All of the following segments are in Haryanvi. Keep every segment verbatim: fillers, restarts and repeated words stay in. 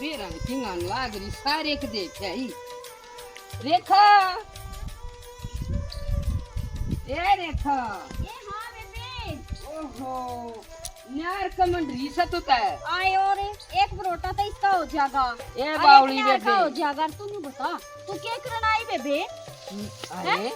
फिर हम किंगान लाग रही, सारे के देखे ही। रेखा, ए रेखा। ए हाँ बेबे। ओहो, न्यार कमंड रीसा तो तै। आए और एक परोटा तो इसका हो जाएगा। ए अरे बावली एक न्यार का बेबे। हो जाएगा, तू नहीं बता, तू क्या करना आई बेबे? अरे,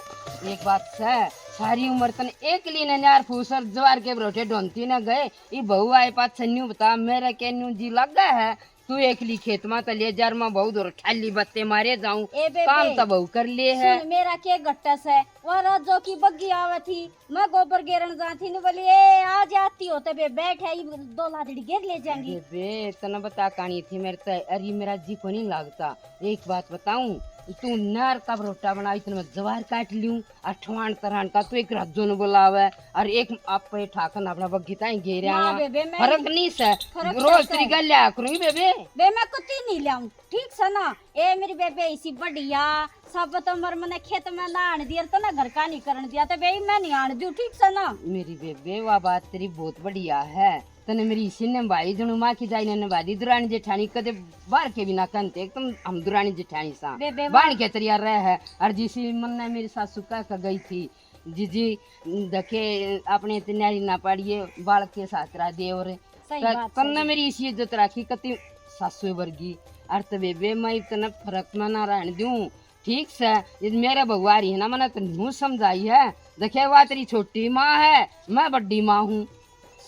एक बात है, सारी उम्र तन एकली ने न्यार फूसर जवार के परोटे ढोंती ने गए, ई बहू आए पाछे न्यू बता, मेरा के न्यू जी लगा है, तू एकली खेत में तले जार में बहू धोर ठाली बत्ते मारे जाऊं, ए बेबे, काम तो बहू कर ले है। सुन, मेरा के गट्टस है, वह रोजो की बग्गी आवे थी, मैं गोबर गेरन जा थी, नु बोली, "ए, आ जाती हो तबे बैठ है, ई दो लादड़ी गेर ले जाएंगी।" बेबे, तने बता कानी थी मेरे ते, अरे मेरा जी को नहीं लागता। एक बात बताऊं, तू नार का रोटा बना, इतने में जवार काट लियूं, अठवान तरान का तू एक राजो ने बुलावे, और एक आप पे ठाकन अपना बग्गी ताई गेरे ना आवा। बेबे, मैं फर्क नहीं से, फर्क रोज से तेरी गल लिया करूंगी बेबे। बे, मैं कुत्ती नहीं लाऊं, ठीक से ना? ए मेरी बेबे इसी बढ़िया, सब तो मर मने खेत में ना आण दिया, तो ना घर का नहीं करण दिया, तो बे मैं नहीं आण दूं, ठीक से ना? मेरी बेबे, वा बात तेरी बहुत बढ़िया है। तने मेरी इसी ने भाई जणु माँ की जाई ने भादी दुरानी जेठानी कदे बाहर के भी ना कंते, एकदम हम दुरानी जेठानी सा बेबे, बाण के तरिया रह है। और जिसी मन ने मेरी सासू कह के गई थी, जीजी, धके अपने ते न्यारी ना पाड़िए, बालक के साथ रह दे। और सही त-, बात, तन्ने सही। मेरी इसी इज्जत राखी, कति सासू वर्गी। और तो बेबे, मैं इतना फर्क में ना रहने दूं, ठीक से? ये मेरे बहू आ रही है ना, मैंने तो न्यू समझाई है। देखे, वह तेरी छोटी माँ है, मैं बड़ी माँ हूँ।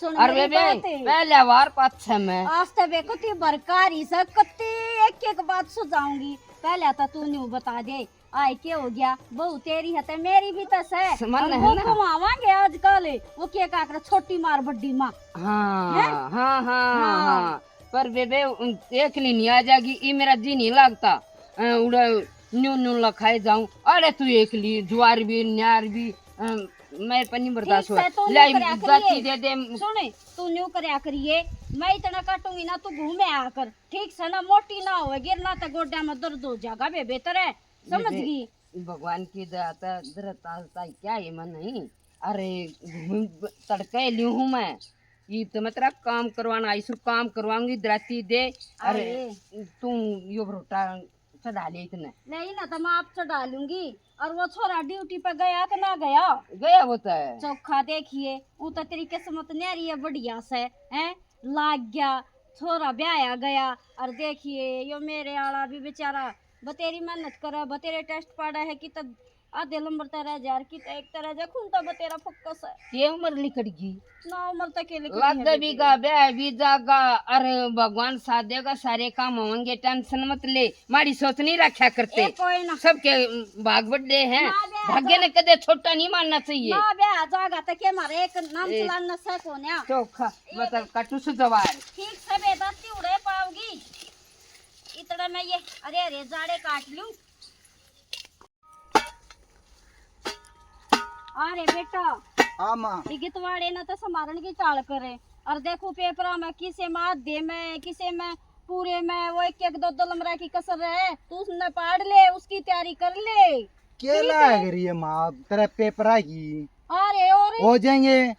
सुन और मेरी बेबे, बात। पहले वार पाछे में। आज तो बेको ती बरकारी से कति एक एक बात सुझाऊंगी। पहले तो तू न्यू बता दे, आए के हो गया, बहू तेरी है ते मेरी भी तो सै। समझ और है वो ना? कमावांगे आजकल, वो के का करे, छोटी मार बड़ी माँ। हाँ, हैं? हाँ, हाँ, हाँ। हाँ। पर बेबे, उन-, एकली नहीं आ जाएगी, ई मेरा जी नहीं लागता। अ, उड़े न्यू न्यू लखाए जाऊं। अरे तू एकली, जुआर भी, न्यार भी, अ, मैं पर नहीं बर्दाश्त ठीक से हो। तू ले, न्यू करया जाती करिए। दे दे। सुने, तू न्यू करया करिए, मैं इतना काटूंगी ना, तू घूमे आकर, ठीक से ना, मोटी ना होवे, गिरना तो गोड्या में दर्द हो जाएगा बेबे तेरे। समझ बेबे, गई? भगवान की दया तै, दरता तै क्या है, मैं नहीं। अरे, घूम तड़के लियो हूँ मैं। ये तो मैं तेरा काम करवाना आई सु, काम करवाऊंगी दराती दे। अरे, अरे। तू यो भरोटा चढ़ा ले इतने। नहीं ना, तो मैं आप चढ़ा लूंगी। और वो छोरा ड्यूटी पे गया कि ना गया? गया वो तो है। चोखा देखिए, वो तो तेरी किस्मत न्यारी है, बढ़िया से, हैं? लाग गया, छोरा ब्याया गया। और देखिए, यो मेरे आला भी बेचारा बतेरी मेहनत करे, बतेरे टेस्ट पाड़ा है कि तब आधे नंबर ते रह जा, कि एक तरह जा खून तो बतेरा फोकस है। ये उम्र लिकड़ गई। ना उम्र तक के लिकड़ लागे गई। बीघा ब्याह भी जागा, अरे भगवान साथ देगा, सारे काम होंगे, टेंशन मत ले। माड़ी सोच नहीं रखा करते। ए, कोई ना। सबके भाग बड़े हैं। ना ब्याह भाग्य जा- ने कदे छोटा नहीं मानना चाहिए। ना ब्याह जागा तो के मारे एक नाम ए। चलाना से कोन्या। चोखा, ये मतलब कटुस जवार। ठीक से बेदस्ती उड़े पाओगी। इतने में ये अरे अरे जाड़े काट लूं। अरे बेटा। हाँ माँ। ये गितवाड़े ना तो समारण की चाल करे। और देखो पेपरा में किसे में आधे में, किसे में पूरे में, वो एक एक दो दो नंबर की कसर है, तू उसने पाड़ ले, उसकी तैयारी कर ले। के ठीक लाग है। रही है माँ, तेरे पेपरा की? अरे और हो जाएंगे।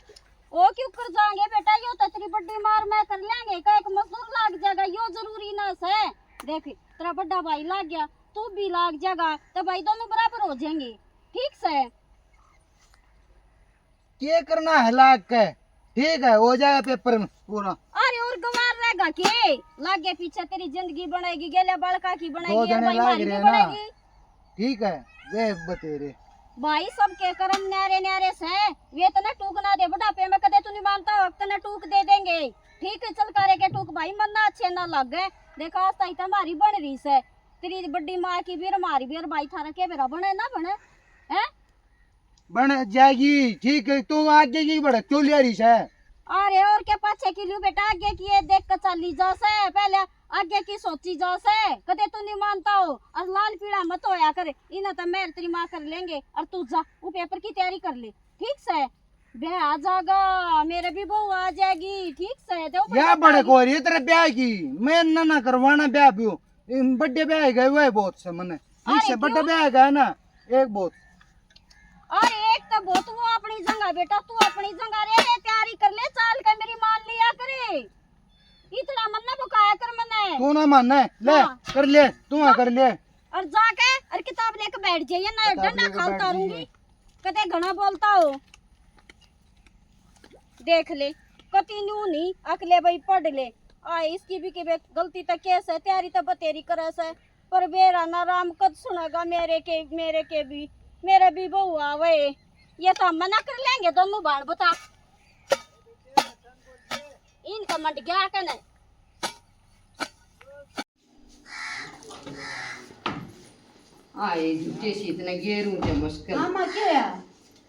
ओ क्यों कर जाएंगे बेटा, यो तो तेरी बड़ी मार में कर लेंगे, का एक मजदूर लाग जाएगा, यो जरूरी ना से। देख, तेरा बड़ा भाई लाग गया, तू भी लाग जाएगा, तो भाई दोनों बराबर हो जाएंगे। ठीक से। के करना है लाग के? ठीक है, हो जाएगा पेपर में पूरा। अरे और गवार रहेगा के? लागे पीछे तेरी जिंदगी बनेगी, गेले बालका की बनेगी, दो जने भाई लाग मारी रहे भी हैं ना। बनेगी। ठीक है, वे बतेरे। भाई, सबके कर्म न्यारे न्यारे से। वे तने टूक ना दे बुढ़ापे में, कदे तू नहीं मानता हो, तने टूक दे देंगे। ठीक है, चल करे के टूक भाई, मन ना अच्छे ना लगे। देखा, आज ताई तो हमारी बन रही से, तेरी बड़ी माँ की भी और हमारी भी, और भाई थारा के बेरा बने ना बने, हैं? बन जाएगी। ठीक है, तू आगे की बढ़ क्यों ले रही से? अरे और के पाछे की लू बेटा, आगे की ये देख के चाली जा से, पहले आगे की सोची जा से। कदे तू नहीं मानता हो, और लाल पीला मत होया कर, इन्हें तो मैं तेरी माँ कर लेंगे, और तू जा वो पेपर की तैयारी कर ले। ठीक से, ब्याह आ जागा, मेरे भी बहू आ जाएगी। ठीक से, दो या बड़े को रही तेरे ब्याह की, मैं ना ना करवाना ब्याह भी। इन बड़े ब्याह गए हुए बहुत से मने, अरे इससे बड़े क्यों? ब्याह गए ना, एक बहुत। अरे एक तो बहुत वो अपनी जगह बेटा, तू अपनी जगह रे, ये तैयारी कर ले, चाल के मेरी मान लिया करे। इतना मन ना बकाया कर मने, तू ना मानना है, ले, हाँ। कर ले, तू हाँ कर ले। और जाके और किताब लेके बैठ जाइए ना, किताब डंडा लेके खालता बैठ रहूंगी। जाइए। कदे घना बोलता हो। देख ले, कती न्यू नहीं, अकले भाई पढ़ ले। आ, इसकी भी के बे-, गलती तो केस है, तैयारी तो बतेरी करे से, पर बेरा ना राम कद सुनेगा मेरे के, मेरे के भी, मेरे भी बहू आवे, ये तो मना कर लेंगे दोनों बाण बता। इनका मंड गया कने। आए झूठे सी इतने गेरू के मुश्किल। हाँ, माँ, क्या है?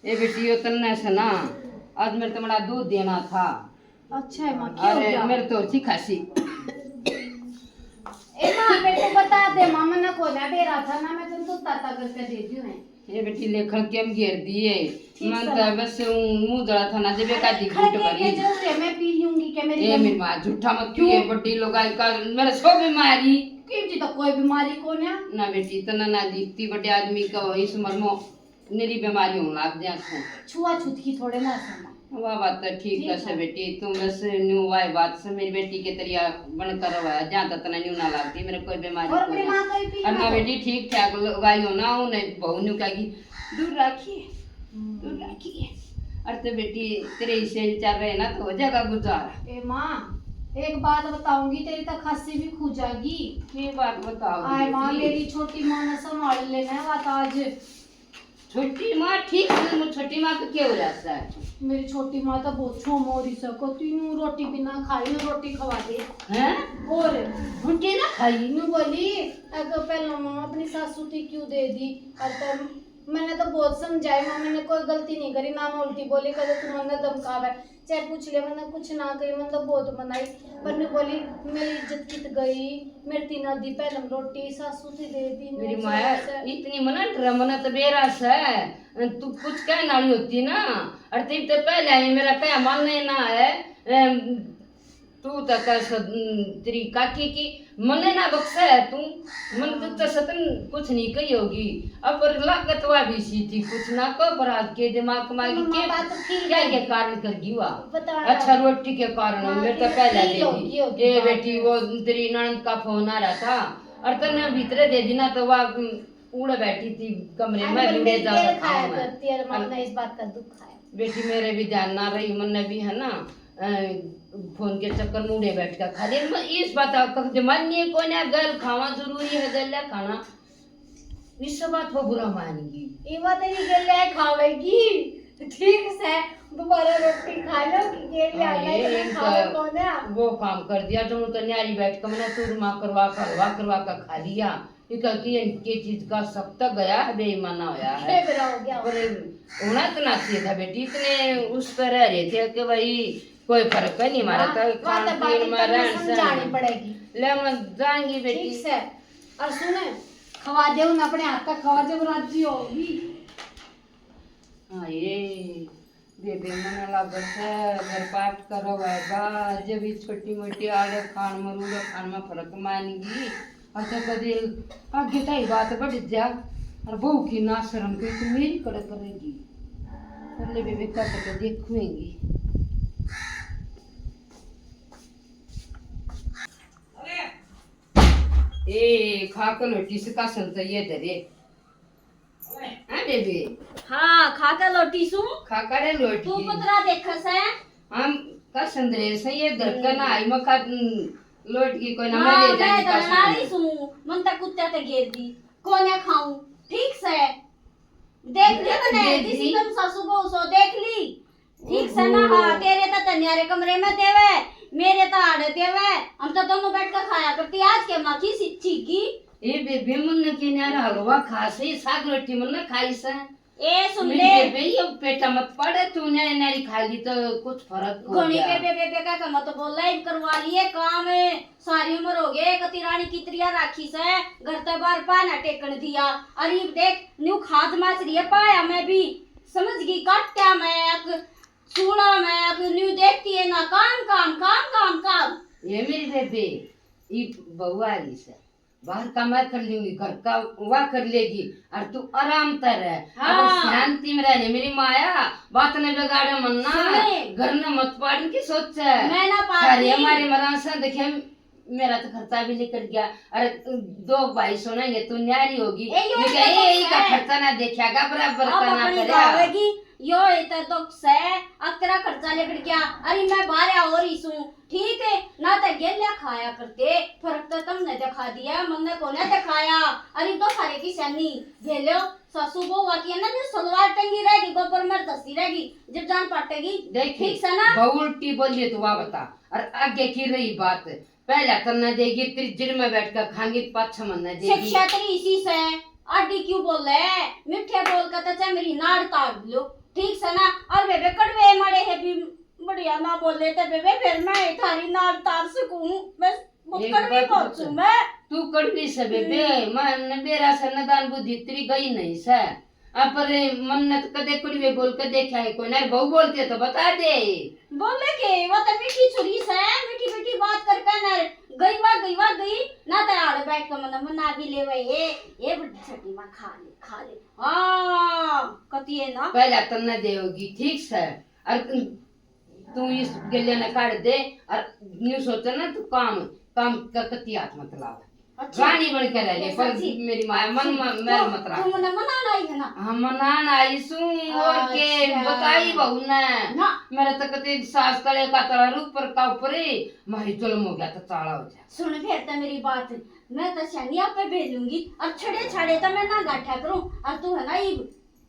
ए बेटी, यो तन्ने से ना, आज मेरे तमड़ा दूध देना था। अच्छा है, माँ, क्या हो अरे, गया? मेरे तो होची खासी। ए माँ, मेरे को बता दे, माँ, मन्ने को ना बेरा था ना, मैं तन्ने दूध ताता करके दे दूँ है। ए बेटी, ले खड़के हम घेर दिए। ठीक मन से तो ना। बस ऊं मुंह जला था ना, जब एक अरे, आधी घूट खड़के भरी। के जरूर है, मैं पी लूंगी, क्या मेरी ए, बहन? मेरी माँ, झूठा मत क्यों? पिए, बड़ी लोग आजकल मेरे सो बीमारी। किम जी तो कोई बीमारी कोन्या। ना बेटी, इतना ना दिखती, बड़े आदमी का हो, इस उम्र में मेरी बीमारी होने लग जा सो। छुआछूत की थोड़े ना सुना। वाह, बात तो ठीक ठीक है से है। बेटी, तू बस न्यू वाई बात से मेरी बेटी के तरिया बनकर रहा, जहाँ तक तना न्यू ना लगती, मेरे कोई बीमारी और अपनी कोन्या। माँ का भी पी और ना ना हो। बेटी, ठीक ठाक लुगाई हो ना, उन्हें बहू न्यू कहेगी, "दूर रखिए, हम्म। दूर रखिए।" और तो बेटी, तेरे हिस्से चल रहे ना, तो हो जाएगा गुजारा। ए माँ, एक बात बताऊंगी, तेरी तो खांसी भी खू जाएगी। की बात बताओगी आए माँ, बेटी? मेरी छोटी माँ ने संभाल लेना है बात आज। छोटी माँ ठीक है, मैं छोटी माँ को क्या हो जाता है? मेरी छोटी माँ तो बहुत छोम हो रही सको, तू यूं रोटी बिना खाई, यूं रोटी खवा दे। हैं? और रोटी ना खाई? यूं बोली, अगर पहला माँ अपनी सासू थी क्यों दे दी? और तब मैंने तो बहुत समझाई माँ, मैंने कोई गलती नहीं करी, ना मैं उल्टी बोली, कदे तू मन्ने धमकावे, चाहे पूछ ले, मैंने कुछ ना कही, मैंने तो बहुत मनाई, पर मैं बोली, मेरी इज्जत कित गई, मेरी तीन आधी पहले रोटी सासू थी दे दी, मेरी माया, इतनी मना डरा, मना तो बेरा से, तू कुछ कहने वाली होती ना, और तेरे तो पहले आई, मेरा क्या मानना ही ना है। अम, तू तो कह सद-, तेरी काकी की मन्ने ना बख्शा है तू, मन तो, तो सतन कुछ नहीं कही होगी। अब पर लागत वा भी सी थी, कुछ ना कह, पर आज के दिमाग में आई के, बात तो ठीक क्या है। के कारण कर गई वा? बता अच्छा, ना। रोटी के कारण हाँ, मेरे तो पहले दे दी। ए बेटी, वो तेरी ननद का फोन आ रहा था, और तन्ने भीतरे दे दी ना, तो वा, उम, उड़े बैठी थी कमरे में, बूढ़े जा खाया करती है, माँ ने इस बात का दुख है। बेटी, मेरे भी ध्यान ना रही, मन्ने भी है ना, अ, फोन के चक्कर में उड़े बैठ के खा लिया। मैं इस बात का कब जमानी है, कोने गल खावा जरूरी है, गल खाना। इस बात को बुरा मान गई। ये बात नहीं गल खावेगी, ठीक से, दोबारा रोटी खा लो कि गल हाँ, आना ये तो इनका खावे कौन है? वो काम कर दिया, जो तो न्यारी बैठ के मैंने चूरमा करवा, करवा, करवा के खा लिया। ये कहती है, इनके चीज का सब तक गया है, बेईमाना होया है। ये बुरा हो गया। पर होना तो ना चाहिए था बेटी, इतने उस पर रह रहे थे कि भाई कोई फर्क है नहीं हमारा, हाँ, तो बात खान बात पीन में करके रहन समझानी सहन। पड़ेगी। ले, मैं जाएंगी बेटी। ठीक से। और सुने, खवा दे उन्हें अपने हाथ का, खवा दे, वो राजी होगी। हाँ, ये बेबे, मने लागे से घर पाठ करो है बा, जब भी छोटी मोटी आड़े खान में, रूड़े खान में फर्क मान गई। और तो कदे आगे ताई बात बढ़ जा, और बहू की ना शर्म के तो मेरी कड़े करेगी। पहले बेबे कट के देखूंगी। ए, खा के लोटी से कासन तो ये धरे। हाँ, बेबे। हाँ, खा के लोटी सू। खा के रे लोटी। तू पतरा देखे से? हम का संदेश है ये घर का ना आई मखा, हम्म, लोट की कोई ना हाँ, मैं ले मैं जाने का धरना सामान। रही सू। मन तक कुत्ते ते घेर दी। कोने खाऊं? ठीक से। देख ली तने? देख ली। जिसी तुम सासू बहू सो देख ली। ठीक से ना, ओहो। हाँ, तेरे तो तन्यारे कमरे में देवे, मेरे तो आड़े देवे, हम तो दोनों बैठ कर खाया करती। आज के माँ की सी-, चीखी। ए बेबे, मन्ने के न्यारा हलवा खा से, साग रोटी मन्ने खाई से। ए, सुन मेरी ले। बेबे, ये पेटा मत पड़े, तू न्यारी न्यारी खा ली तो कुछ फर्क हो घणी गया। बेबे, बेबे का, का मत बोला, इन करवा लिए काम, सारी उम्र हो गई, कती रानी की तरिया राखी से, घर ते बाहर पा ना टेकन दिया। अरे देख, न्यू खाद माच रही है, पाया मैं भी, समझ गई, काट्या मैं एक, सूला मैं एक, न्यू देखती है ना, काम, काम, काम, काम, काम। ये मेरी बेबे, ई बहू आ रही से, बाहर का मैं कर लूंगी, घर का वा कर लेगी, और तू आराम से रह। हाँ। अब शांति में रहने, मेरी माया, बात ने बिगाड़े मन ना, सुने। घर ने मत पाड़न की सोचे। मैं ना पाड़ती। अरे हमारे मरान से देखे, मेरा तो खर्चा भी निकल गया। अरे, दो भाई सुनेंगे, तू न्यारी होगी। ए, यो ये तो क्या, दुख यही का है। खर्चा ना देखेगा, बराबर आप करना अपनी पड़ेगा। गावेगी, यो ये तो दुख से, अब तेरा खर्चा निकल गया। अरे, मैं बाहर आ हो रही सूं, ठीक है ना, तो गेल्या खाया करते, फर्क तो तुमने दिखा दिया, मन्ने कोने दिखाया। अरे, तो सारे की सैनी, गेल्यो, सासू बहू आती है ना, जो सलवार टंगी रहेगी, गोबर में धसी रहेगी, जब जान पाटेगी, देखी, ठीक से ना? बहू उल्टी बोलिए तो वाह बता, और आगे की रही बात, पहले तन्ने देगी, तेरी जिर में बैठ कर खांगी, पाछे मन्ने देगी। शिक्षा तेरी इसी से, आडी क्यों बोले? मीठे बोल के तो चाहे मेरी नाड़ तार लो, ठीक से ना? और बेबे कड़वे मड़े है भी बढ़िया ना बोले तो बेबे, फिर मैं थारी नाड़ तार सकूं? मैं बहुत एक कड़वी बात बहुत बता। सूं मैं। तू कड़वी से बेबे, हम्म। मैं न बेरा से नदान बुद्धि तेरी गई नहीं से। आ, पर मन्ने तो कदे कुड़वे बोल के देखा है कोई ना, बहू बोलती है तो बता दे। बोले के, वो तो मीठी छुरी से, मीठी मीठी बात करके ना गई वा, गई वा, गई ना, तो आड़े बैठ के मन्ने मना भी ले वे, ए, ए बड़ी छठी माँ खा ले, खा ले। हाँ, कती है ना। पहला तन्ने देगी, ठीक से। और तू इस गलिया ने काट दे और न्यू सोचे ना, तू काम, काम का कती हाथ मत लावे। अच्छा। रानी बन के रह ले, ये पर सच्ची? मेरी माँ मन तू, में मैल तू, मत रख। तू मन्ने मनान आई है ना? हाँ, मनान आई सूं, और के अच्छा। बताई बहू ने। ना। मेरा तो कते सास तले का तला, ऊपर का ऊपर ही, मारी जुल्म हो गया तो चाला हो जा। सुन फिर तो मेरी बात, मैं तो सैनी आप पे भेजूंगी, और छड़े छाड़े तो मैं ना गाठा करूं, और तू है ना ये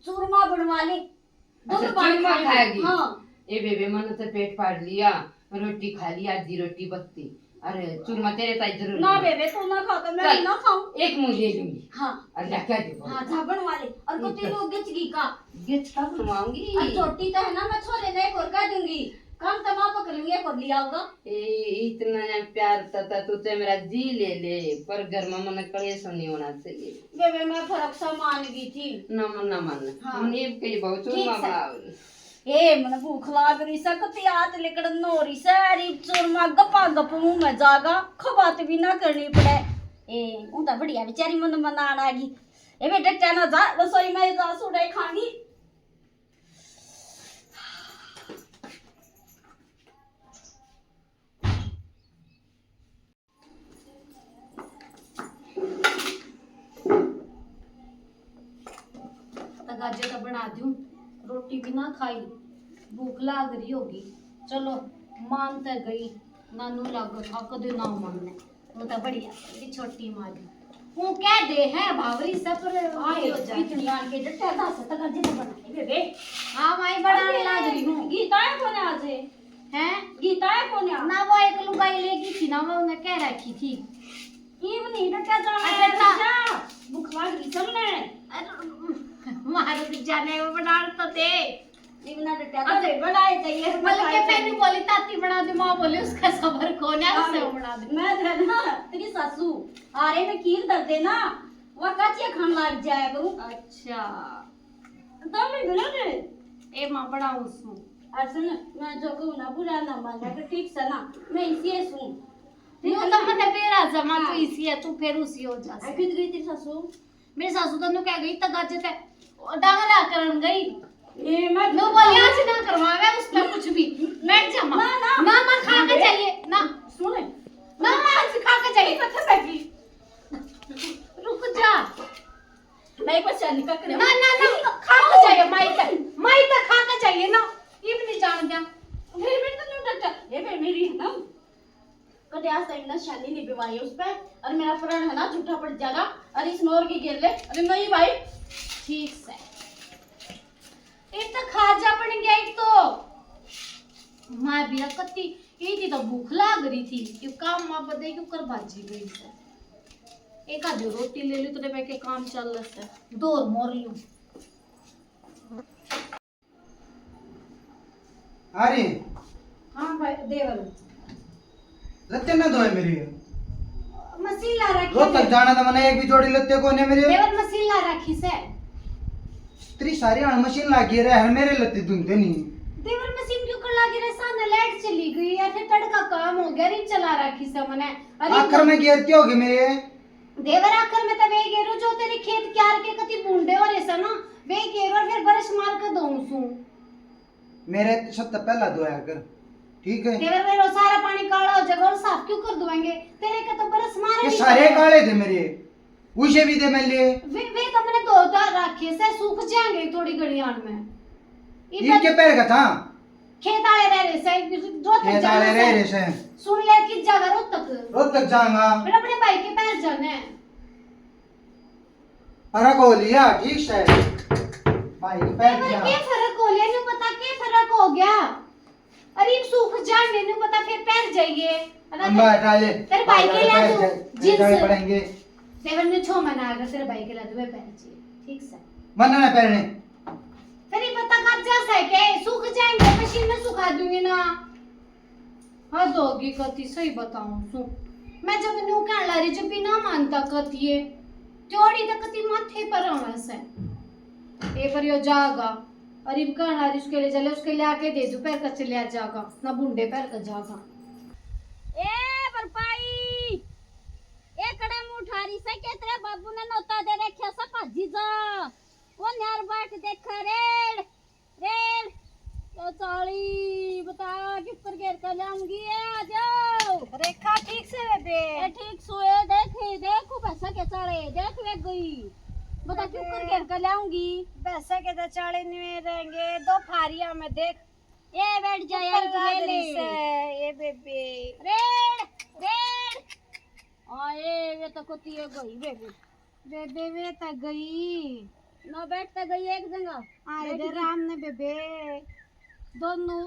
चूरमा बनवा ले। अच्छा, दोनों बार चूरमा खा ले। खाएगी? हाँ। ए बेबे, मैंने तो पेट फाड़ लिया, रोटी खा ली, आधी रोटी बत्ती। अरे, चूरमा तेरे ताई जरूर ना ले। बेबे, तू ना खा तो मैं चल, भी ना खाऊं। एक मुंह ले लूंगी। हाँ। और लेके आ जाऊंगा। हाँ, जा बनवा ले। और को ठीक है। तेरे गिच घी का? गिच का बनवाऊंगी? और छोटी तो है ना, मैं छोले ने एक और कह दूंगी। काम तो माँ पकड़ लूंगी, एक और ले आऊंगा। ए, इतना प्यार तता तू ते मेरा जी ले ले, पर घर में मन कलेश नहीं होना चाहिए। बेबे, मैं फर्क सा मान गई थी। ना मन, ना मन। हाँ। मन ये कही बहुत ठीक चूरमा से। बनाओ। ए, मन भूख लाग रही से, कती आत लिकड़न हो रही से, अरे चूरमा गपा गप मुंह में जागा, खबात भी ना करनी पड़े। ए, ऊ तो बढ़िया बेचारी मन मनान आ गई। ए बेटा, टट्टा ना जा, रसोई में जा, सुड़े खांगी। तगाजे तो बना दूं, रोटी भी ना खाई, भूख लाग रही होगी। चलो, मान तो गई, नानू लागो था कदे ना मानने। वो तो बढ़िया, ये छोटी मारी। वो कह दे है, भावरी सब रे, आए, हो जाए। इतनी गाल के डटे, दस तगाजे तो बनाए, बेबे। हाँ, माई बनाने अरे, लाग रही हूँ। गीता है कौन आज? हैं? गीता है कौन है? ना, वो एक लुगाई लेगी थी ना, वो उन्हें कह रखी थी। इब नहीं डटा जाना अच्छा, है, अच्छा। रुक जा। भूख लाग रही सबने। अरे, मारे तो जाने वो बना तो दे। इब ना डटा तो अच्छा। दे, बनाए चाहिए, बल्कि बनाए मैंने चाहिए। बोली ताती बना दे, माँ बोली उसका सबर को ना, हाँ, उसे बना दे। मैं तो है ना, तेरी सासू, आरे में खीर धर दे ना, वो काचिया खान लाग जाया करूँ। अच्छा। तब मैं बोला ने। ए माँ, बड़ा हूँ सू। और सुन, मैं जो कहूँ ना, बुरा ना मानना, तो ठीक से ना, मैं इसी सूं। ठीक न्यू है तो ना? मन्ने बेरा जमा, तू हाँ। इसी है, तू फिर उसी हो जा। आ, किधर गई तेरी सासू? मेरी सासू तो न्यू कह गई, तगाजे ते डांगरा करन गई। ए, मैं न्यू बोली, आज ना करवावे उसने कुछ भी। बैठ जा माँ। ना, ना। ना, माँ, खा के बेबे। चाहिए, ना। सुन। ना, माँ, आज खा के चाहिए। कत्थे बैठी? रुक जा। नहीं, पर शादी का करे। ना, ना, ना, खा के चाहिए, माई का, माई का खा के चाहिए ना, ये भी नहीं जान दिया। मेरे, मेरे तो नहीं डरता। ये मेरी, मेरी है ना। कदे आज तक ना शादी नहीं बिवाई उस पे, और मेरा प्रण है ना झूठा पड़ जाएगा, और इस नौर की गिर ले, अरे नहीं भाई। ठीक से। एक तो खाजा बन गया, एक तो माँ भी कत्ती, इतनी तो भूख लाग रही थी कि काम माँ बदे क्यों कर भाजी गई से। एक आधी रोटी ले ली तो मैं के काम चल रहा है, दो और मोर लूं। अरे। हाँ भाई, देवर। लत्ते ना धोए मेरे। मशीन ला रखी रोज तक है। जाना था मैंने, एक भी जोड़ी लत्ते को नहीं मेरे। देवर, मशीन ला रखी से। तेरी सारी हाण मशीन लागी रे, हर मेरे लत्ते धुनते नहीं। देवर, मशीन क्यों कर लागी रे? सामने लाइट चली गई या फिर तड़का काम हो गया, री चला रखी से मैंने। अरे आखिर में गिरती होगी मेरे। देवर, आखिर में तो वे गेरू जो तेरे खेत क्यार के कति बूंडे हो रहे से ना, वे गेरू और फिर ब्रश मार के धोऊं सूं। मेरे सब तो पहला धोया कर। ठीक है। तेरे मेरे सारा पानी काला हो जाएगा और साफ क्यों कर दुएंगे? तेरे के तो बरस मारे ये नहीं सारे पड़े। काले थे मेरे, उसे भी दे मैं ले। वे, वे तो मैंने धो धार रखे से, सूख जाएंगे थोड़ी घड़ी आन में। इब इनके पैर का था। खेत आले रह रहे से, रोहतक खेत जाना आले रह से। रहे से। सुन ले कि जागा रोहतक। रोहतक जाऊंगा। फिर अपने भाई के पैर जाने। फर्क हो लिया, ठीक से। भाई के पैर ये जा। के फर्क हो लिया, नहीं पता के फर्क हो गया। अरे, इब सूख जाएंगे, नहीं पता फिर पैर जाइए। अरे, अम्मा, हटा ले। तेरे भाई के पैर ला जा, दूं, जींस। जाने पड़ेंगे। देवर ने छो मना, अगर तेरे भाई के ला दूं, मैं पैर जाइए, ठीक से। मना ना पहने। फिर ये पता कब जा सके, सूख जाएंगे, मशीन में सुखा दूंगी ना। हद होगी कती, सही बताऊं सु। मैं जब न्यू कहने ला रही, जब भी ना मानता कती है, त्योड़ी तो कती माथे पर आवे से। ए पर यो जागा, और इब कहने ला रही, उसके लिए चले, उसके लिए आके दे दो, पैर का चले आ जागा, ना बूंडे पैर का जागा। ए बरपाई, ए कड़े मुंह ठारी से के तेरे बाबू ने नोता दे रखा सा, भाजी जा। वो न्यार बाट देख रेड़, रेड़। तो चाली बता, किस पर घेर कर लाऊंगी? ए, आ जाओ। रेखा, ठीक से बेबे? ए, ठीक सो, ए, देख, ए, देख, वो भैंसा के चाले, देख, वे गई। बता, किस पर घेर कर लाऊंगी? भैंसा के तो चाले नुए रहेंगे, दो फारिया में देख। ए, बैठ जा, क्यों यार, कर ले ले। से, ए बेबे। रेड़, रेड़। आए, वे तो कोती है गई, बेबे। बेबे, वे तो गई। ना बैठ तो गई एक जगह। आए बैठ दे गई। राम ने बेबे, दोनों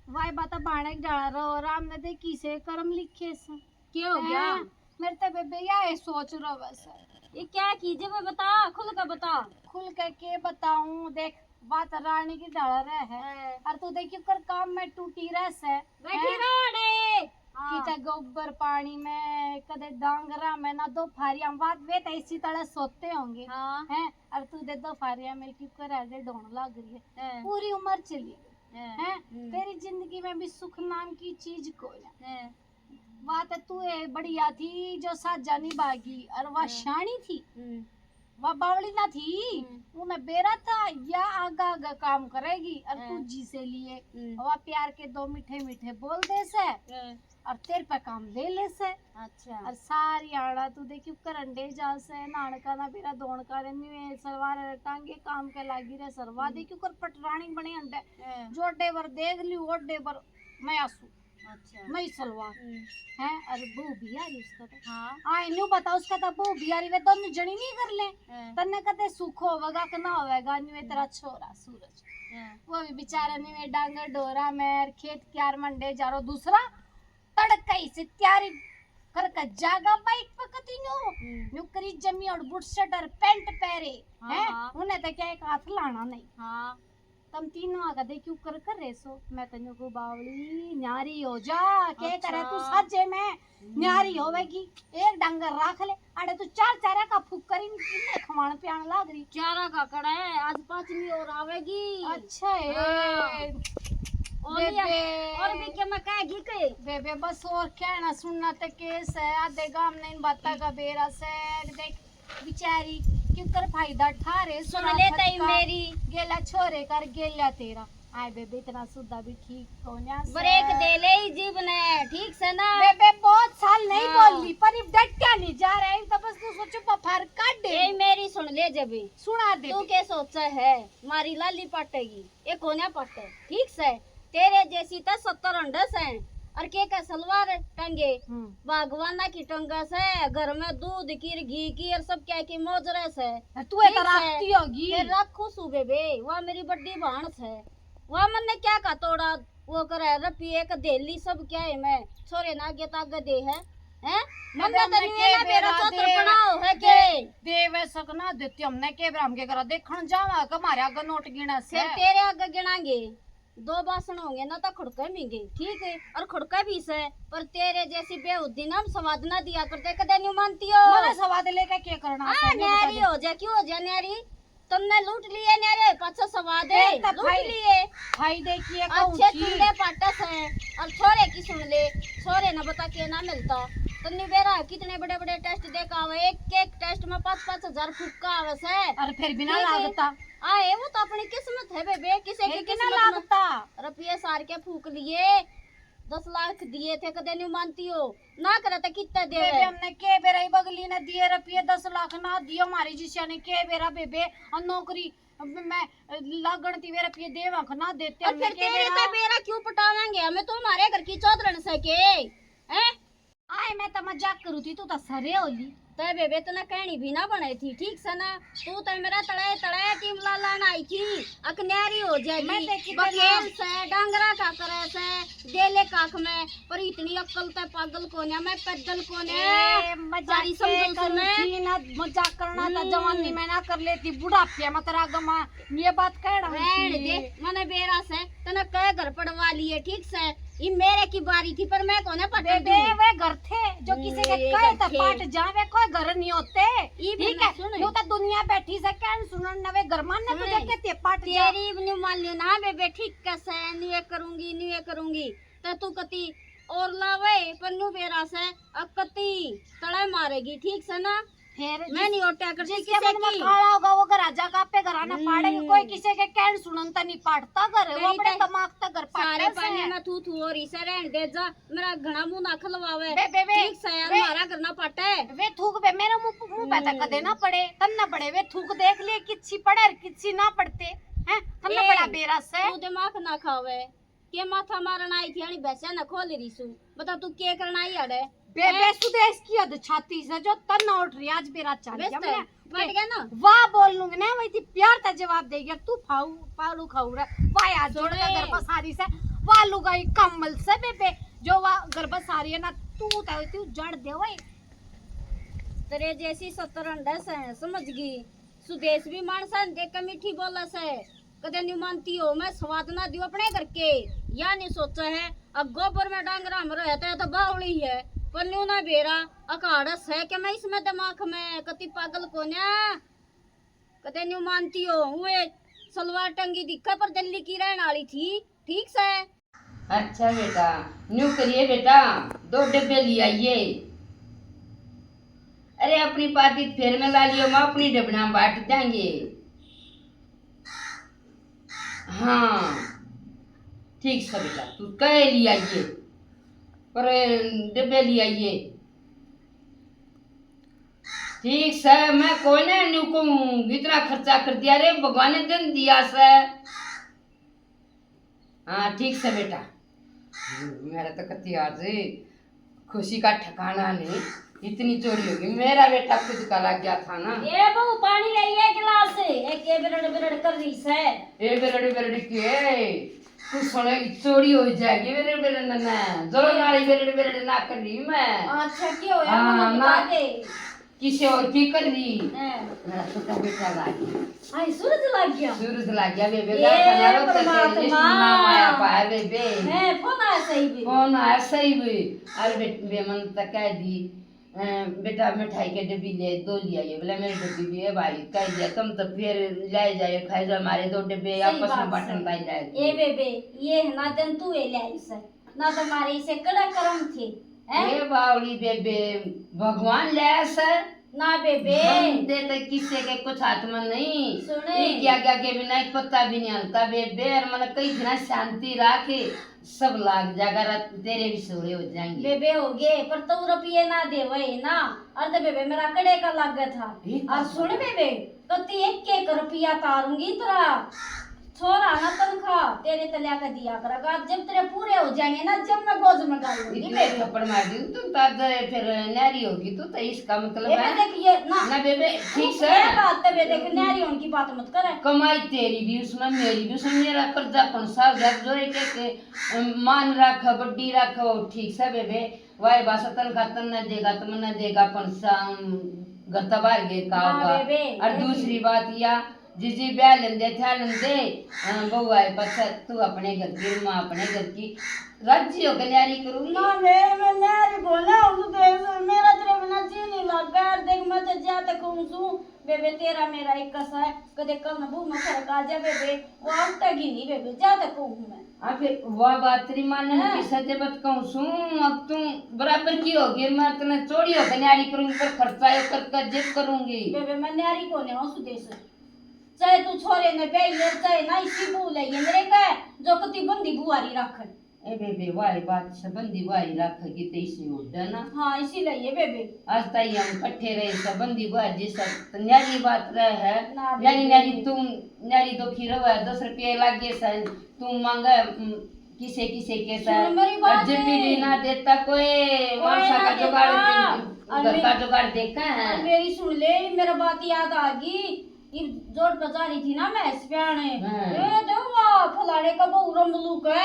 वाई बात बाणे डाल रहो। राम ने देखी से कर्म लिखे से। के हो गया? हैं? मेरे तो बेबे या सोच रहो बस। ये क्या की जब बता, खुल के बता। खुल के के बताऊं, देख बात रानी की ढाल रहे है। हाँ। और तू देखियो कर काम में टूटी रह से। बैठी हैं? रहो अड़े। हाँ। किते गोबर पानी में, कदे डांगरा में, ना दो फारिया में, बात वे तो इसी तरह सोते होंगे। हाँ। हैं? और तू दे दो फारिया में क्यों कर ऐसे ढोण लाग रही है? हाँ। पूरी उम्र चली गई। हाँ। हैं? हम्म। तेरी जिंदगी में भी सुख नाम की चीज कोई ना। हाँ। बात तू है बढ़िया थी जो साजा निभागी और वह हाँ। शानी थी। हम्म। वह बावली ना थी, हम्म। उन्हें बेरा था या आगा आगा काम करेगी और हाँ। तू जी से लिए हम्म। वह प्यार के दो मीठे मीठे बोल दे से हाँ। और तेरे पे काम ले ले से। अच्छा। और सारी आड़ा तू देखियो करंडे जा से, नानका ना बेरा धोणका रे न्यूए सलवार टांगे काम के लागी रे सरवा हम्म। देखियो कर पटरानी बने अंडे हाँ। जोडे बर देख लियो ओडे बर मैं आसू। अच्छा। नई सलवार। हम्म। हैं? अरे बहू भी आ रही उसका तो। हाँ। आए न्यू बता उसका तो बहू भी आ रही, वे दोनों जनी नहीं कर ले। हाँ। तन्ने कदे सुख होवेगा कि ना होवेगा, न्यू तेरा हम्म। छोरा सूरज। हाँ। वो भी बेचारा न्यू डांगर डोरा में खेत क्यार मंडे जा रो दूसरा तड़का ही से तैयारी करके जागा बाइक पे कती न्यू। हम्म। न्यू करी जमी और बूट शर्ट और पैंट पहरे। हाँ, हैं? हाँ। उन्हें तो क्या एक हाथ लाना नहीं। हाँ। तम तीनों आगे दे क्यों कर कर रहे सो? मैं तन्ने को बावली न्यारी हो जा, के अच्छा। करे तू साजे में हम्म। न्यारी होवेगी। एक डांगर राख ले, अरे तू चार चारा का फूक करी किन्ने खवाण प्याण लाग रही। चारा का कड़ा है, आज पांचवी और आवेगी। अच्छा है। हाँ। और बेबे। और भी के मैं कहेगी के? बेबे बस और कहना सुनना तो केस है, आधे गांव ने इन बातों का बेरा से देख बेचारी क्यों कर फायदा ठा रे, सुन सुना ले तई फटका, मेरी। गेला छोरे कर गेला तेरा। आए बेबे, इतना सुद्धा भी ठीक कोन्या से। ब्रेक दे ले ही जीव ने, ठीक से ना? बेबे, बहुत साल नहीं हाँ। बोली, पर इब डटिया नहीं जा रहा है, तो बस तू सोचो बफार काट दे। ए, मेरी सुन ले जब। सुना दे तू बे। के सोचा है, मारी लाली पाटेगी, ये कोन्या पाटे, ठीक से? तेरे जैसी तो सत्तर अंडे से, और के का सलवार टंगे, हम्म। भगवाना की टंगा से, घर में दूध की, घी की, और सब क्या की मौज रह से। और तू ये ठीक तो से? राखती होगी। ये राखू सु बेबे, वह मेरी बड्डी भाण से, वह मन्ने क्या का तोड़ा, वो करे, रपिए का धेली सब क्या है, मैं छोरे ना आगे तागे दे है, हैं? मन्ने तो नहीं है ना, मेरा चौथर पड़ाव है के? दे वैसा ना देती हमने के, हमके घर देखण जावा के हमारे आगे नोट गिना से। फिर तेरे आगे गिनांगे। दो बासण होंगे ना तो खुड़के भींगे, ठीक है, और खुड़के भी से, पर तेरे जैसी बेहूदी ना हम स्वाद ना दिया करते, कदे न्यू मानती हो। मने स्वाद लेके क्या करना आ, है, न्यारी बता दे। हो जा, क्यों हो जा न्यारी? तुमने लूट लिए न्यारे, पाछा स्वाद है, ए, तो लूट भाई, लिए। भाई देखिए, अच्छे चूल्हे पाटस हैं, और छोरे की सुन ले, छोरे ने बता के ना मिलता। तन्नी बेरा कितने बड़े बड़े टेस्ट दे के आवे, एक एक टेस्ट में पाँच पाँच हजार फुक्का आवे से। और फिर भी ना ठीक है। लागता। आए, वो तो अपनी किस्मत है बेबे, किसे की फिर भी ना किस्मत में लागता। रुपये सार के फूक लिए। दस लाख दिए थे, कदे न्यू मानती हो, ना करे तो कितना दे बेबे। हमने के बेरा ही बगली ने दिए रुपये दस लाख, ना दियो हमारी जिस्या ने के बेरा बेबे। और नौकरी मैं लागण ती वे रुपये देवा ना देते और हमने फिर के तेरे बेरा। ते बेरा क्यों पटावांगे? हमें तो हमारे घर की चौधरन से के, हैं? आए, मैं तो मजाक करू थी, तू तो सरे होली। तै बेबे तने कहनी भी ना बने थी, ठीक से ना? तू तो मेरा तड़े तड़े टीम लालान आई थी, अक न्यारी हो जाएगी। मैं देखी बखेल से, डांगरा का करे से, देले काख में, पर इतनी अक्ल तै पागल कोन्या, मैं पैदल कोन्या। ए, मजाक सारी के समझू करू मैं। थी ना, मजाक करना था, हम्म। जवानी में ना कर लेती, बुढ़ापे में तेरा गमा। ये बात कह रहा हूँ रहन कि दे, मने बेरा से, तने कह घर पड़वा लिए, ठीक से। ये मेरे की बारी थी, पर मैं कोने पटन बेबे, दूँ। वे घर थे, जो हम्म, किसी के ये कहे घर तो थे। पाट जावे, कोई घर नहीं होते। ये ठीक बेबे है, सुन। यूं तो दुनिया बैठी से, कहन सुनन नवे घर मान ने सुन। तुझे कहते पाट जा। तेरी भी नहीं मान लियो ना बेबे, ठीक कैसे, न्यू ये करूंगी, न्यू ये करूंगी। तो तू कती और लावे, पर न्यू बेरा से, अकती तले मारेगी, ठीक से ना? फिर मैं जिस-, नहीं ओटा करती जिसके किसी मन में की। काला होगा, वो घर आजा का आपे घर आना हम्म। पाड़ेगा। कोई किसी के कहन सुनन तो नहीं पाटता घर, वो तेरी अपने ते दिमाग तक घर सारे पाटता पानी से। में थू थू हो रही से, रहन दे जा, मेरा घना मुंह ना खलवावे। बे, बे, बे, ठीक से यार, बे। हमारा घर ना पाटे। वे थूक बे, मेरे मुंह, मुंह पे तक हम्म। कदे ना पड़े, तन ना पड़े, वे थूक देख लिए, किच्छी पड़े और किच्छी ना पड़ते, हैं? तन ना ए, पड़ा बेरा से। तू दिमाग ना खावे। के माथा मारन आई थी, अणी भैंसा न खोल रही सू। बता तू के करना आई अड़े? बेबे हैं? सुदेश की हद छाती से जो तन उठ रही, आज बेरा चाल बेस गया तो मैं। पट गया ना? वाह बोल लूंगी ना, वही थी प्यार का जवाब दे गया। तू फाऊ, पालू खाऊ रे। वाह यार, जोड़ सुने। का गर्भ सारी से, वाह लुगाई कम्बल से बेबे, जो वाह गर्भ सारी है ना, तू तो तू जड़ दे वही। तेरे जैसी सत्तर अंडे से, समझ गई? सुदेश भी मानसा ने देख के मीठी बोला से, कदे न्यू मानती हो, मैं स्वाद ना दियो अपने घर के। या नहीं सोचा है, अब गोबर में डांगरा हम रहे तो, तो बावली है, पर न्यू ना बेरा, अकाड़ा से के मैं इसमें दिमाग में कति पागल कोन्या। कदे न्यू मानती हो, हुए सलवार टंगी दिखे पर दिल्ली की रहने वाली थी, ठीक से। अच्छा बेटा, न्यू करिए बेटा, दो डब्बे ले आइए। अरे अपनी पार्टी फेर में ला लियो, मैं अपनी डबना बांट देंगे। हाँ ठीक से बेटा, तू कह ले आइए, पर डब्बे ले आइए। ठीक से, मैं कोई ना न्यू कहूँ, इतना खर्चा कर दिया रे, भगवान ने दिन दिया से। हाँ ठीक से बेटा, मेरा तो कति आज खुशी का ठिकाना नहीं, इतनी चोरी होगी। मेरा बेटा खुद का लग गया था ना। ए बहू, पानी ले, ये गिलास, एक ये बिरड़ बिरड़ कर रही से। ए बिरड़ बिरड़ के, तू सुने, चोरी हो जाएगी मेरे बिरड़ ने, जोर वाली बिरड़ बिरड़ ना कर रही मैं। अच्छा, क्या होया? हाँ, मम्मी ना। बता दे। किसी और की कर ली। हैं। मेरा छोटा बेटा लाग गया। हाय, सूरज लाग गया। सूरज लाग गया बेबे, ये गाता ना रोता परमात्मा। तेरे नाम आया पाया बेबे। हैं, फोन आया सही भी। फोन आया सही भी। अरे बे-, बे मन तक कह दी, अ, बेटा मिठाई के डब्बी ले, दो ले आइए। बोले मेरी डब्बी भी है भाई, कह दिया तुम तो फिर ले जाइए, खाए जा हमारे दो डब्बे सही आपस में बात बांटन से। पाई जाए। ए बेबे, ये है ना जंतु है ले आई से। ना तो मारे इसे कड़ा कर्म थे, हैं? ए बावली बेबे, भगवान ले से। ना बेबे। बंदे तो किसे के कुछ हाथ में नहीं। सुने। ये क्या क्या के बिना एक पत्ता भी नहीं हलता बेबे, और मन कई दिन शांति रखे, सब लाग जाएगा, रात तेरे भी सोरे हो जाएंगे। बेबे हो गए, पर तू रुपये ना देवे ना, और तो बेबे मेरा कड़े का लागे था। ये और सुन बेबे, तो ती एक एक रुपया तारूंगी तेरा। छोरा ना तनखा तेरे तल्या के दिया करेगा, जब तेरे पूरे हो जाएंगे ना, जब मैं गोद में डालूंगी इतने बेबे। थप्पड़ मार दी तू, तब फिर न्यारी होगी तू, तो इसका मतलब ये है देख, ये ना, ना बेबे, ठीक से। ये बात तो बे देख, न्यारी होने की बात मत करे। कमाई तेरी भी उसमें, मेरी भी उसमें, मेरा कर्जा कौन सा हो गया, जो एक, एक, अम, मान रख, बड्डी रख, वो ठीक से बेबे। वाई बस तनखा तन्ने देगा, तमन्ने देगा, पण सा, अम, घर तो बाहर गए का हाँ, होगा। बेबे, और बेबे। दूसरी बात या, जीजी ब्याह लेंदे, थ्या लेंदे, अ, बहू आए पाछे, तू अपने घर की, माँ अपने घर की, राजी होकर न्यारी करूंगी। ना बे, मैं न्यारी बोला हूँ, तू देख, मेरा तेरे बिना जी नहीं लग रहा। देख, मैं तो जा तक हूँ सू, बेबे, तेरा मेरा एक कसा है, कदे कल न बहू में फर्क आ जा, बेबे, वो आटा की नहीं, बेबे, जा तक हूँ मैं। हाँ, फिर वह बात तेरी मानने हाँ। की सजे बात कहूँ सू, अब तू बराबर की होगी, मैं तने चोरी होकर न्यारी करूंगी, पर खर्चा यो कर, कर जेब करूंगी। बेबे, मैं न्यारी कोने हूँ सुदेश, चाहे तू छोरे ने ब्याह ले, चाहे ना इसी बहू ले, ये मेरे का है, जो कती बंदी बुआरी रखन। ए बेबे, वाही बात से बंदी वाही रखेगी तो इसी उड्डे ना। हाँ, इसी लिए बेबे। आज ताई हम इकट्ठे रहे से बंदी वाही जी सब तो न्यारी बात रहे है। ना न्यारी बेबे। न्यारी तुम न्यारी दुखी रहो है, दस रुपये लागे से तुम मांगे, उम, किसे किसे के सुन से। मेरी और बात जब भी है। ना देता कोई कोई मानसा ना का जुगाड़ देता। दे-, और घर का मेरी जुगाड़ देखा है। और मेरी सुन ले, मेरा बात याद आ गई। इब जोड़ पे जा रही थी ना मैं इस प्याने। हाँ। ए, दे वाह, फलाने का बहू रमलू के।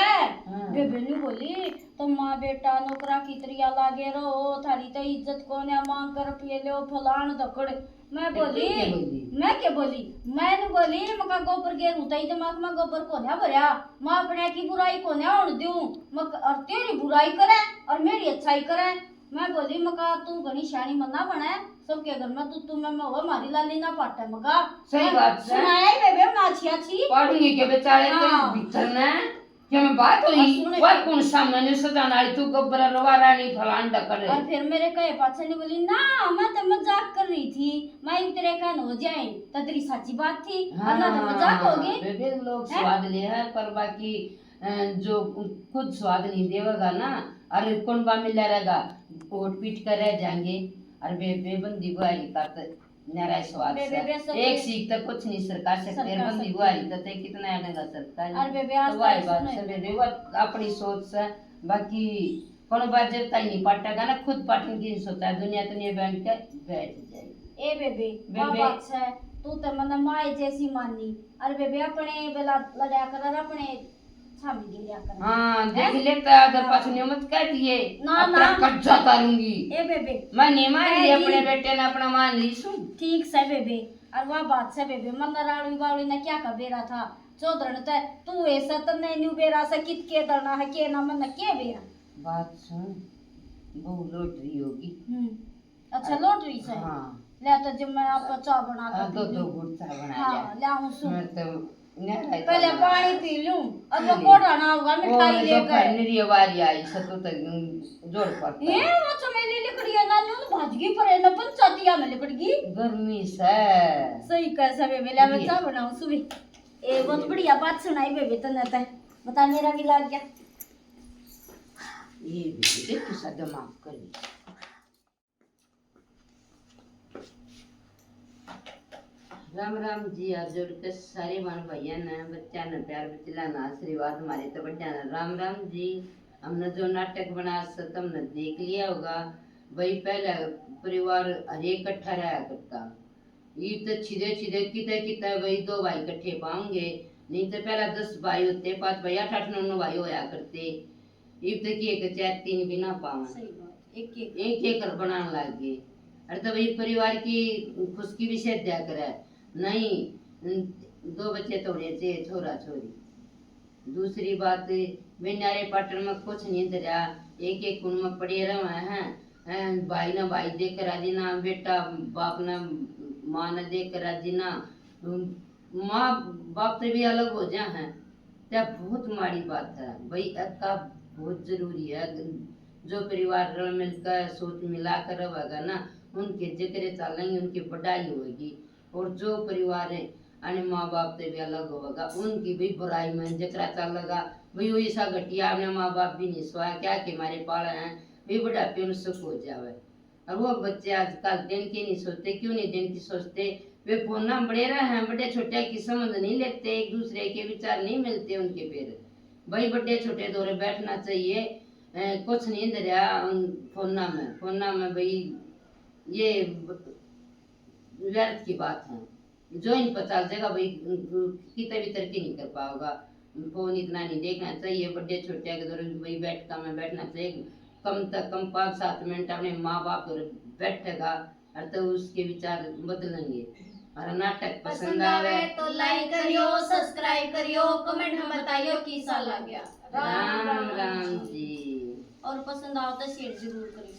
हाँ। बेबे न्यू बोली, तो माँ बेटा नौकरा की तरिया लागे रहो, थारी तो इज्जत कोन्या, मांग कर पिए लो फलान धकड़। मैं तू बोली, क्या बोली? मैं क्या बोली? मैं न्यू बोली, मका गोबर गेर उताई दिमाग में गोबर कोन्या भरया, मैं अपने की बुराई कोन्या होण दूं, मक-, और तेरी बुराई करे और मेरी अच्छाई करे। मैं बोली, मका तू घणी सियाणी मन्ना बने, सबके घर में तू, तू मैं, मैं हो, मारी लाली ना पाटे मका। सही मैं बात है। सुनाया ही बेबे, ना अच्छी अच्छी। पाड़ूंगी के बेचारे तेरे हाँ। भीतर ने, के मैं बात और हुई, सुन और के। कौन सामने ने सजाना आई तू गब्बर रवा रानी फलान डकर। और फिर मेरे कहे पाछे नहीं बोली, ना, मैं तो मजाक कर रही थी, मैं तेरे कान हो जाए, तो तेरी साची बात थी, और ना तो मजाक हाँ, होगी। बेबे लोग हैं? स्वाद ले है, पर बाकी अ, जो खुद स्वाद नहीं देवेगा ना, अरे कौन बा मिला रहेगा, ओट पीट कर रह जाएंगे। अरे बे-, बेबंदी बुआरी का तो न्यारा ही स्वाद बे-, से। बे-, बे-, सब एक बे-, सीख तो कुछ नहीं सरका सकते, सरका बंदी सकते। बुआरी तो ते कितना आने का सरका है। अरे बे-, बे-, तो आज वाही तो बात सुनो। से बेबे, वो अपनी सोच से, बाकी कौन बात जब तक नहीं पाटेगा ना, खुद पाटने की नहीं सोचा, दुनिया तो नहीं बैठ के बैठ जाएगी। ए बेबे, बेबे। बात से, तू तो मतलब माए जैसी मानी। अरे बेबे, अपने बेला लड़ा कर, अपने छामी गिरिया कर। हाँ, देख हैं? ले, तो अगर हाँ। पाछू ने मत कह दिए, ना, अपना ना। कब्जा करूंगी। ए बेबे। मैं नहीं मान ली, कहेगी। अपने बेटे ने अपना मान ली सू। ठीक से बेबे, और वह बात से बेबे, मन रावड़ी बावड़ी ने क्या का बेरा था, चौधरण ते, तू ऐसा तो नहीं न्यू बेरा से कित के दरना है, के ना मन के बेरा। बात सुन, बहू लौट रही होगी। हम्म। अच्छा, लौट रही से? हाँ। ले तो जब मैं आपको चाय बना के हाँ, दो, पी दो लूं। घूट चाय बना हाँ, लिया। ले आऊं सूं। मैं तो न्यारा ही पहले चाय बना पानी लिया। पी लूं, अब पी वो ले। कोड़ा ना होगा, वो मिठाई तो लेकर। घर मेरी आवाज आई, सतु तक जोर पड़ता ये है। वो चमेली लिकड़ी है ना, न्यू तो भाज गई, पर है ना पंचायतिया में लिकड़ गई। गर्मी से। सही कह से बेबे, ले मैं ये। चाय बनाऊं सुबह। ए, बहुत बढ़िया बात सुनाई बेबे तन्ने ते। बता, मेरा भी लाग गया। ये बेबे, देख किसा दिमाग कर। राम राम जी, हाथ जोड़ के सारे बहन भाइयां ने, बच्चा ने प्यार, बचला ने आशीर्वाद, हमारे तो बड्डा ने राम राम जी। हमने जो नाटक बनाया से तुमने देख लिया होगा। भाई, पहले परिवार हर एक इकट्ठा रहा करता, इब तो छिदे छिदे किते किते भाई दो भाई इकट्ठे पाओगे, नहीं तो पहला दस भाई होते, पांच भाई, आठ आठ नौ नौ भाई होया करते। इब तो की एक चार तीन भी ना पावे। सही बात, एक एक। एक एक घर बनाने लग गए। अरे तो भाई परिवार की खुशकी भी से दिया करे, नहीं, दो बच्चे तो होने चाहिए, छोरा छोरी। दूसरी बात, वे न्यारे पाटन में कुछ नहीं धरया, एक एक कुण में पड़े रहे हैं, हैं, भाई ना भाई देख कर राजी ना, बेटा बाप ना माँ ने देख कर राजी ना, माँ बाप से भी अलग हो जा हैं, तो बहुत माड़ी बात है भाई। अक्का बहुत जरूरी है, जो परिवार रल मिलकर सोच मिला कर रहेगा ना, उनके जिक्र चालेंगे, उनकी बढ़ाई होगी। और जो परिवार है, अने माँ बाप ते भी अलग होगा, उनकी भी बुराई में जकरा चलेगा, भाई वो ऐसा घटिया अपने माँ बाप भी नहीं सोया, क्या के मारे पाले हैं, वे बुढ़ापे में सुख हो जावे। और वो बच्चे आजकल दिन के नहीं सोचते, क्यों नहीं दिन की सोचते, वे फोन में बड़े रहे हैं, बड़े छोटे की समझ नहीं लेते, एक दूसरे के विचार नहीं मिलते उनके। फिर भाई बड़े छोटे दौरे बैठना चाहिए, अ, कुछ नहीं धरया उन फोना में, फोना में भाई ये ब-, व्यर्थ की बात है। जो इन पचास जगह भाई किते भी तरक्की नहीं कर पाओगा। फोन इतना नहीं देखना चाहिए, बड़े छोटे के दौरे भाई बैठका में बैठना चाहिए, कम तक कम पाँच सात मिनट अपने माँ बाप दौरे बैठेगा और तो उसके विचार बदलेंगे। और नाटक पसंद पसंद आवे आवे तो like करियो, subscribe करियो, comment में बताइयो किसा लग गया। राम राम जी। और पसंद आओ तो share जरूर करियो।